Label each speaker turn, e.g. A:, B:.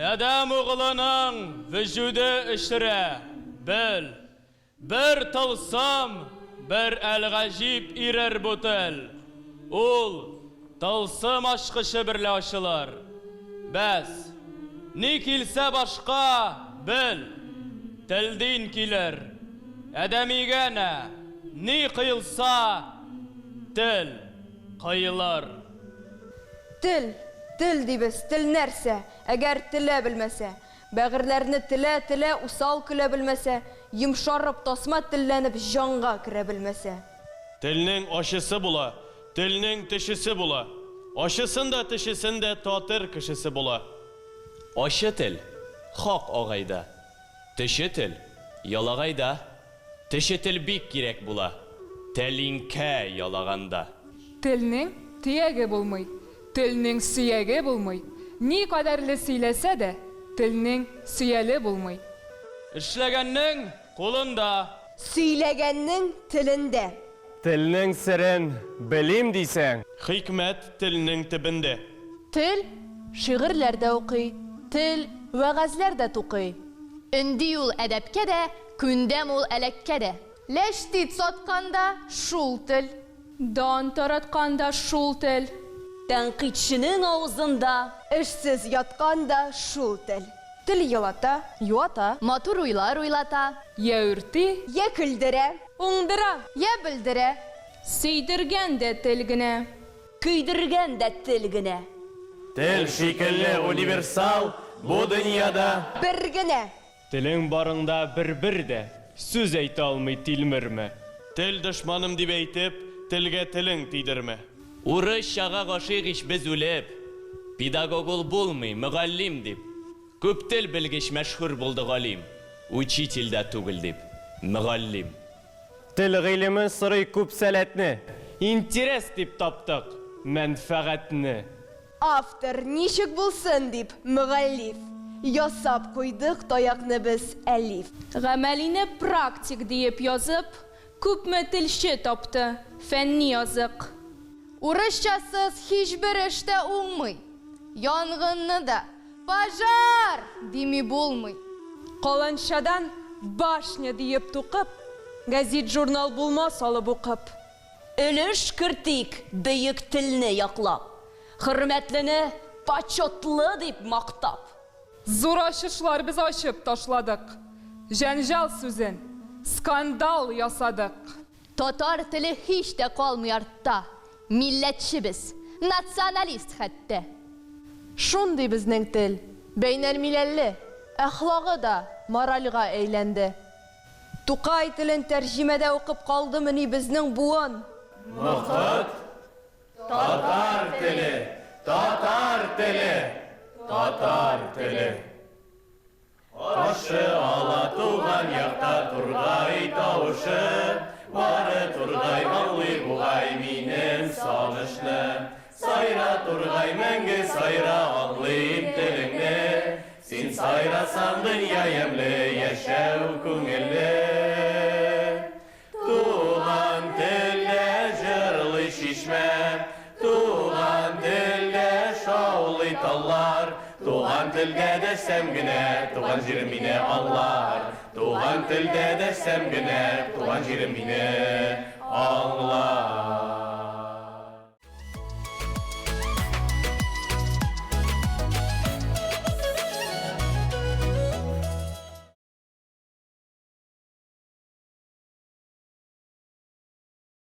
A: Адәм угылының вөҗүде эчрә, бел, Бер тылсым, бер әл-гаҗиб ирер бу тел. Ул тылсым ачкычы берлә ачылыр. Бәс, ни килсә башка, бел, телдин килер. Адәмигә нә, ни кыйлса, тел кыйлыр.
B: Тел, тел дибез, тел нәрсә, әгәр телә белмәсә? Бәгырьләрне телә-телә усал көлә белмәсә, йомшарып, тасма телләнеп җанга керә белмәсә.
A: Телнең ачысы була, телнең төчесе була. Ачысын да, төчесен дә татыр кешесе була.
C: Ачы тел, хак агайда. Төче тел, ялагайда. Төче тел бик кирәк була, тәлинкә ялаганда.
D: Телнең төяге булмый, телнең сөяге булмый, ни кадәрле сөйләсә дә, телнең сөяле булмый.
A: Эшләгәннең, кулында.
B: Сөйләгәннең, телендә.
E: Телнең серен белим дисәң.
A: Хикмәт телнең төбендә.
F: Тел шигырьләр дә укый, тел вәгазьләр дә тукый.
G: Өнди ул әдәпкә дә, күндәм ул әләккә дә. Ләчтит саткан да шул тел.
H: Дан тараткан да шул тел.
I: Тәнкыйтьченең авызында.
B: Эшсез яткан да шул тел. Тел елата, юата.
G: Матур уйлар уйлата.
D: Йә үрти.
B: Йә көлдерә.
H: Уңдыра.
G: Йә бөлдерә.
H: Сөйдергән дә тел генә.
I: Көйдергән дә тел генә.
E: Тел шикелле универсал бу дөньяда.
B: Бер генә.
E: Телең барыңда бер-бер дә. Сүз әйтә алмый тилмермә.
A: Тел дошманым дип әйтеп, телгә телең тидермә.
C: Урысчага гашыйк ич без үлеп. Педагог ул булмый, мөгаллим дип. Күп тел белгеч мәшһүр булды галим. Учитель дә түгел дип, мөгаллим.
E: Тел гыйлеме сорый күп сәләтне. Интерес дип таптык мәнфәгатьне.
B: Автор ничек булсын дип, мөгаллиф. Ясап куйдык таякны без әлиф.
H: Гамәлине практик диеп язып, күпме телче тапты фәнни азык.
G: Урысчасыз һичбер эш тә уңмый. Янгынны да Пожар! дими булмый.
H: Каланчадан башня диеп тукып, гәзит-журнал булмас алып укып.
I: Өлеш кертик бөек телне яклап, хөрмәтлене почетлы дип мактап.
D: Зур ачышлар без ачып ташладык, җәнҗал сүзен скандал ясадык.
G: Татар теле һич тә калмый артта, Милләтче без, националист хәтта.
F: Шундый безнең тел, бәйнәлмиләлле, Әхлагы да моральга әйләнде.
B: Тукай телен тәрҗемәдә укып калдымыни безнең буын?
E: Мокыт, татар теле, татар теле, татар теле. Каршы ала туган якта тургай тавышы, Бары тургай аңлый бугай минем сагышны. Сайра, тургай, мәңге сайра, аңлыйм телеңне, Син сайрасаң, дөнья ямьле, яшәү күңелле. Туган телдә җырлый чишмә, Туган телдә шаулый таллар, Туган телдә дәшсәм генә, Туган җирем мине аңлар. Туган телдә дәшсәм генә, Туган җирем мине аңлар.